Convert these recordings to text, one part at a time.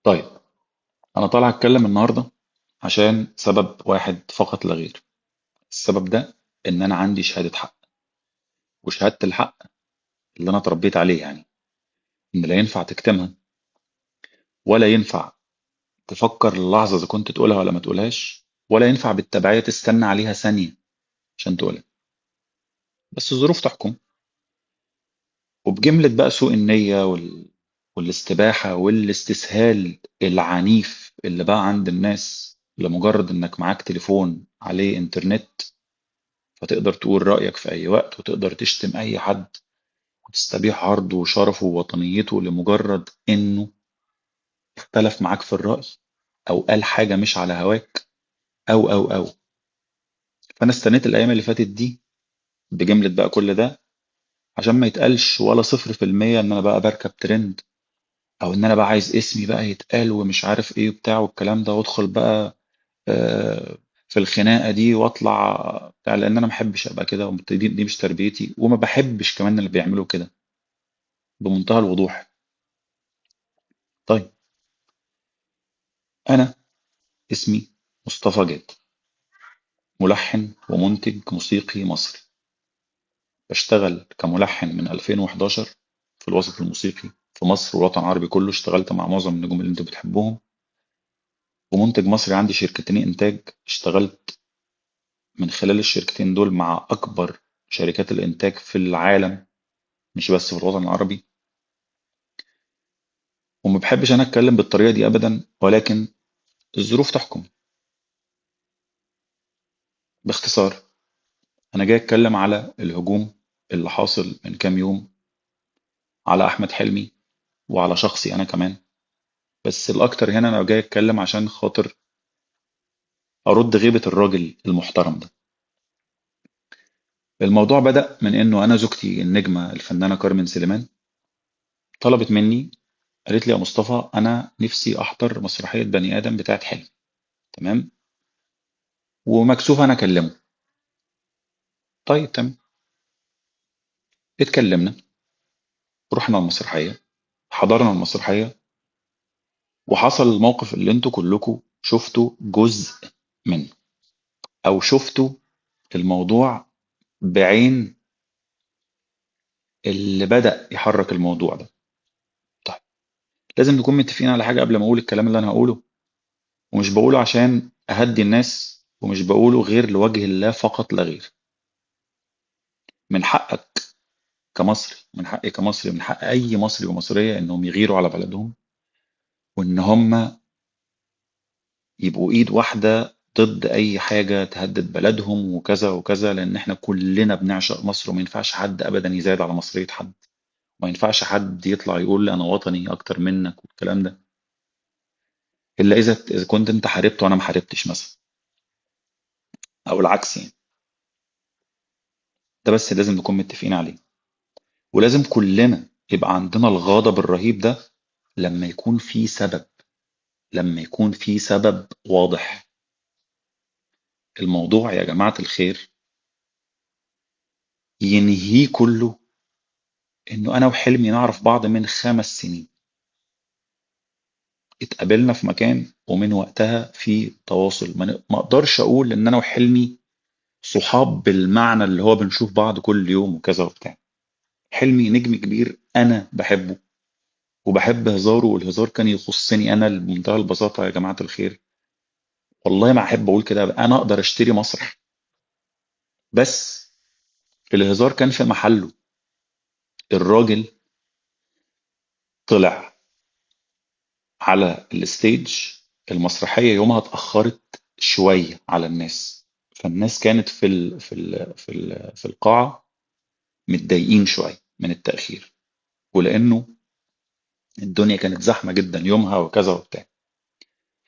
طيب، أنا طالع أتكلم النهاردة عشان سبب واحد فقط لا غير. السبب ده إن أنا عندي شهادة حق، وشهادة الحق اللي أنا اتربيت عليه إن لا ينفع تكتمها ولا ينفع تفكر اللحظة إذا كنت تقولها ولا ما تقولهاش، ولا ينفع بالتبعية تستنى عليها ثانية عشان تقولها. بس الظروف تحكم. وبجملة بقى سوء النية والاستباحة والاستسهال العنيف اللي بقى عند الناس لمجرد إنك معاك تليفون عليه إنترنت، فتقدر تقول رأيك في أي وقت وتقدر تشتم أي حد وتستبيح عرضه وشرفه ووطنيته لمجرد إنه اختلف معاك في الرأي أو قال حاجة مش على هواك أو أو أو. فأنا استنيت الأيام اللي فاتت دي بجملة بقى كل ده عشان ما يتقالش ولا 0% إن أنا بقى بركب ترند أو إن أنا بقى عايز اسمي بقى يتقال ومش عارف إيه وبتاع والكلام ده، وأدخل بقى في الخناقة دي وأطلع بتاع، لأن أنا ما بحبش أبقى كده، دي مش تربيتي، وما بحبش كمان اللي بيعملوا كده بمنتهى الوضوح. طيب، أنا اسمي مصطفى جاد، ملحن ومنتج موسيقي مصري، بشتغل كملحن من 2011 في الوسط الموسيقي في مصر والوطن العربي كله. اشتغلت مع معظم النجوم اللي انتوا بتحبوهم، ومنتج مصري عندي شركتين إنتاج، اشتغلت من خلال الشركتين دول مع أكبر شركات الإنتاج في العالم، مش بس في الوطن العربي. وما بحبش أنا أتكلم بالطريقة دي أبدا، ولكن الظروف تحكم. باختصار، أنا جاي أتكلم على الهجوم اللي حاصل من كام يوم على أحمد حلمي وعلى شخصي أنا كمان، بس الأكتر هنا أنا جاي أتكلم عشان خاطر أرد غيبة الراجل المحترم ده. الموضوع بدأ من إنه أنا زوجتي النجمة الفنانة كارمن سليمان طلبت مني، قالت لي يا مصطفى أنا نفسي أحضر مسرحية بني آدم بتاعت حلمي، تمام، ومكسوف أنا أكلمه. طيب تمام، اتكلمنا، رحنا المسرحية، حضرنا المسرحية، وحصل الموقف اللي انتوا كلكوا شفتوا جزء منه، أو شفتوا الموضوع بعين اللي بدأ يحرك الموضوع ده. طيب، لازم نكون متفقين على حاجة قبل ما أقول الكلام اللي أنا هقوله، ومش بقوله عشان أهدي الناس، ومش بقوله غير لوجه الله فقط لا غير. من حقك كمصري، من حقي كمصري، من حق أي مصري ومصرية إنهم يغيروا على بلدهم، وإن هم يبقوا إيد واحدة ضد أي حاجة تهدد بلدهم وكذا وكذا، لأن إحنا كلنا بنعشق مصر، وما ينفعش حد أبدا يزايد على مصرية حد، وما ينفعش حد يطلع يقول أنا وطني أكتر منك والكلام ده، إلا إذا كنت أنت حاربت وأنا ما حاربتش مثلا، أو العكس. ده بس لازم نكون متفقين عليه، ولازم كلنا يبقى عندنا الغضب الرهيب ده لما يكون في سبب، لما يكون في سبب واضح. الموضوع يا جماعة الخير ينهيه كله إنه أنا وحلمي نعرف بعض من 5 سنين، اتقابلنا في مكان ومن وقتها في تواصل. ما أقدرش أقول إن أنا وحلمي صحاب بالمعنى اللي هو بنشوف بعض كل يوم وكذا وبتاع. حلمي نجم كبير أنا بحبه وبحب هزاره، والهزار كان يخصني أنا بمنتهى البساطة يا جماعة الخير. والله ما أحب أقول كده، أنا أقدر أشتري مسرح، بس الهزار كان في محله. الراجل طلع على الستيج، المسرحية يومها اتأخرت شوية على الناس، فالناس كانت في القاعة متضايقين شوية من التأخير، ولأنه الدنيا كانت زحمة جدا يومها وكذا وبتاع.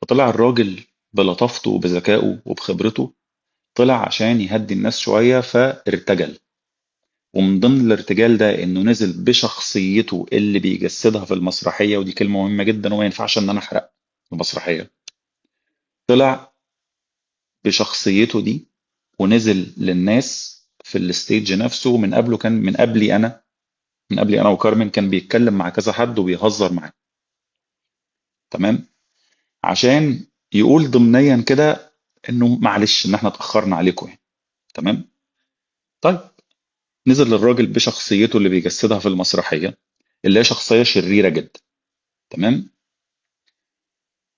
فطلع الراجل بلطافته وبذكائه وبخبرته، طلع عشان يهدي الناس شوية، فارتجل. ومن ضمن الارتجال ده إنه نزل بشخصيته اللي بيجسدها في المسرحية، ودي كلمة مهمة جدا وما ينفعش إن أنا أحرق المسرحية. طلع بشخصيته دي ونزل للناس في الستيج نفسه. من قبله كان، من قبلي أنا، من قبلي أنا وكارمن، كان بيتكلم مع كذا حد وبيهزر معاه. تمام، عشان يقول ضمنيا كده انه معلش ان احنا اتاخرنا عليكم يعني. تمام. طيب نزل الراجل بشخصيته اللي بيجسدها في المسرحية، اللي هي شخصية شريرة جدا، تمام،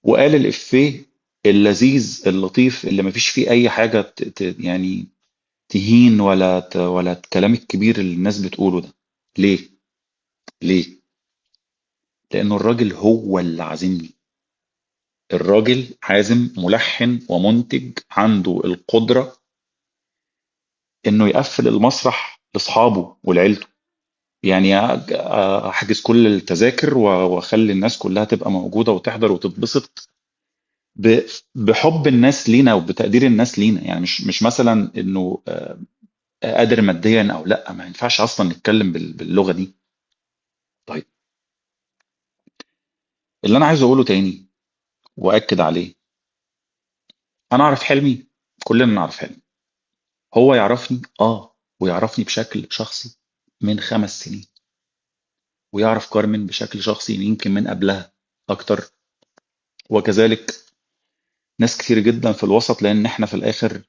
وقال الإفيه اللذيذ اللطيف اللي مفيش فيه أي حاجة يعني تهين ولا الكلام الكبير اللي الناس بتقوله ده. ليه؟ ليه؟ لأنه الراجل هو اللي عازمني. الراجل عازم ملحن ومنتج عنده القدرة إنه يقفل المسرح لأصحابه ولعيلته، يعني أحجز كل التذاكر وأخلي الناس كلها تبقى موجودة وتحضر وتتبسط بحب الناس لينا وبتقدير الناس لينا. يعني مش مثلا إنه، قادر ماديا أو لا، ما ينفعش أصلا نتكلم باللغة دي. طيب اللي أنا عايز أقوله تاني وأكد عليه، أنا أعرف حلمي، كلنا نعرف حلمي، هو يعرفني ويعرفني بشكل شخصي من 5 سنين، ويعرف كارمن بشكل شخصي يمكن من قبلها أكتر، وكذلك ناس كتير جدا في الوسط، لأن احنا في الآخر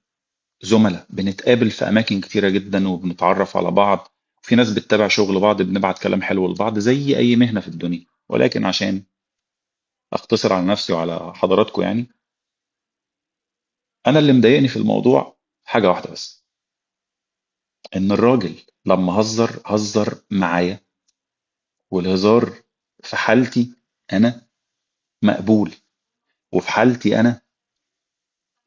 زملاء بنتقابل في أماكن كتيرة جدا وبنتعرف على بعض، في ناس بتتابع شغل بعض، بنبعت كلام حلو لبعض زي أي مهنة في الدنيا. ولكن عشان أختصر على نفسي وعلى حضراتكم، أنا اللي مضايقني في الموضوع حاجة واحدة بس، إن الراجل لما هزر هزر معايا، والهزار في حالتي أنا مقبول، وفي حالتي أنا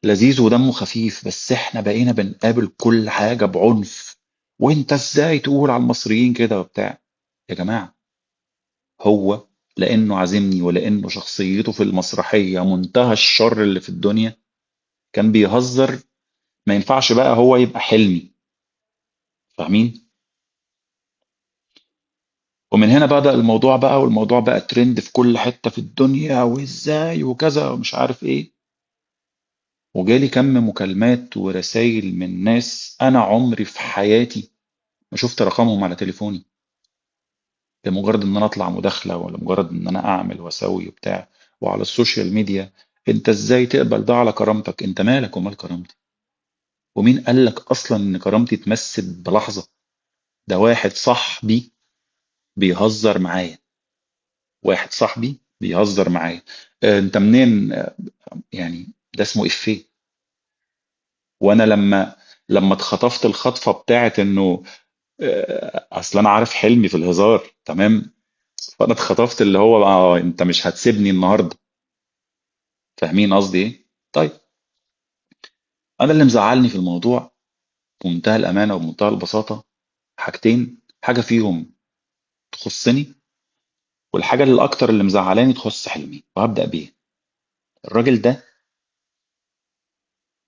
لذيذ ودمه خفيف، بس إحنا بقينا بنقابل كل حاجة بعنف، وإنت إزاي تقول على المصريين كده وبتاع. يا جماعة هو لأنه عازمني ولأنه شخصيته في المسرحية منتهى الشر اللي في الدنيا كان بيهزر، ما ينفعش بقى هو يبقى حلمي، فاهمين؟ ومن هنا بدأ الموضوع بقى، والموضوع بقى ترند في كل حتة في الدنيا، وإزاي وكذا ومش عارف إيه. وجالي كم مكالمات ورسائل من ناس أنا عمري في حياتي ما شفت رقمهم على تليفوني، لمجرد إن أنا أطلع مداخلة ولا مجرد إن أنا أعمل وأسوي وبتاع. وعلى السوشيال ميديا، أنت إزاي تقبل ده على كرامتك؟ أنت مالك ومال كرامتي؟ ومين قال لك أصلا إن كرامتي اتمست بلحظة؟ ده واحد صاحبي بيهزر معايا، واحد صاحبي بيهزر معايا. أنت منين؟ ده اسمه إفيه. وأنا لما اتخطفت الخطفة بتاعت إنه، أصل أنا عارف حلمي في الهزار، تمام، فأنا اتخطفت اللي هو أنت مش هتسيبني النهاردة، فاهمين قصدي إيه؟ طيب أنا اللي مزعلني في الموضوع بمنتهى الأمانة وبمنتهى البساطة حاجتين، حاجة فيهم تخصني، والحاجة اللي أكتر اللي مزعلاني تخص حلمي، وهبدأ بيها. الراجل ده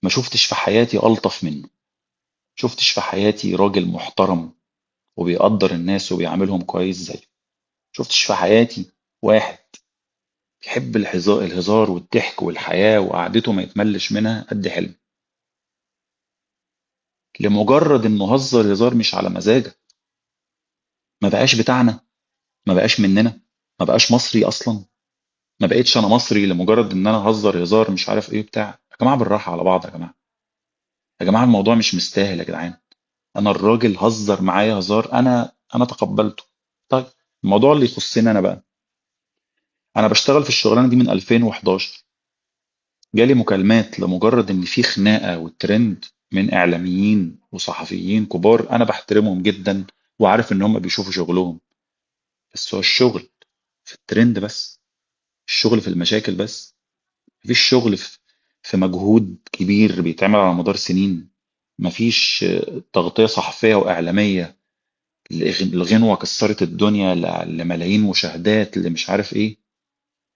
ما شفتش في حياتي ألطف منه، شفتش في حياتي راجل محترم وبيقدر الناس وبيعاملهم كويس زيه، شفتش في حياتي واحد بيحب الهزار والضحك والحياة وقعدته ما يتملش منها قد حلمي. لمجرد انه هزر هزار مش على مزاجك، ما بقاش بتاعنا، ما بقاش مننا، ما بقاش مصري اصلا، ما بقيتش انا مصري لمجرد ان انا هزر هزار مش عارف ايه بتاع. يا جماعة بالراحة على بعض، يا جماعة، يا جماعة الموضوع مش مستاهل يا جدعان. انا الراجل هزر معايا هزار، انا تقبلته. طيب الموضوع اللي يخصني انا بقى، انا بشتغل في الشغلانة دي من 2011، جالي مكالمات لمجرد ان في خناقة والترند من اعلاميين وصحفيين كبار انا بحترمهم جدا وعارف ان هم بيشوفوا شغلهم، بس هو الشغل في الترند بس، الشغل في المشاكل بس، مفيش شغل في مجهود كبير بيتعمل على مدار سنين، مفيش تغطية صحفية وإعلامية لغنوة كسرت الدنيا، لملايين مشاهدات، اللي مش عارف إيه.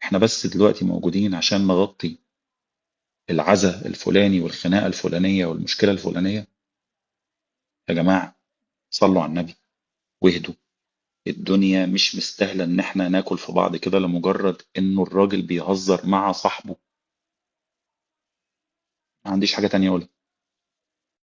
إحنا بس دلوقتي موجودين عشان نغطي العزا الفلاني والخناقة الفلانية والمشكلة الفلانية. يا جماعة صلوا على النبي واهدوا، الدنيا مش مستاهلة إن إحنا ناكل في بعض كده لمجرد إنه الراجل بيهزر مع صاحبه. ما عنديش حاجة تانية أقولها.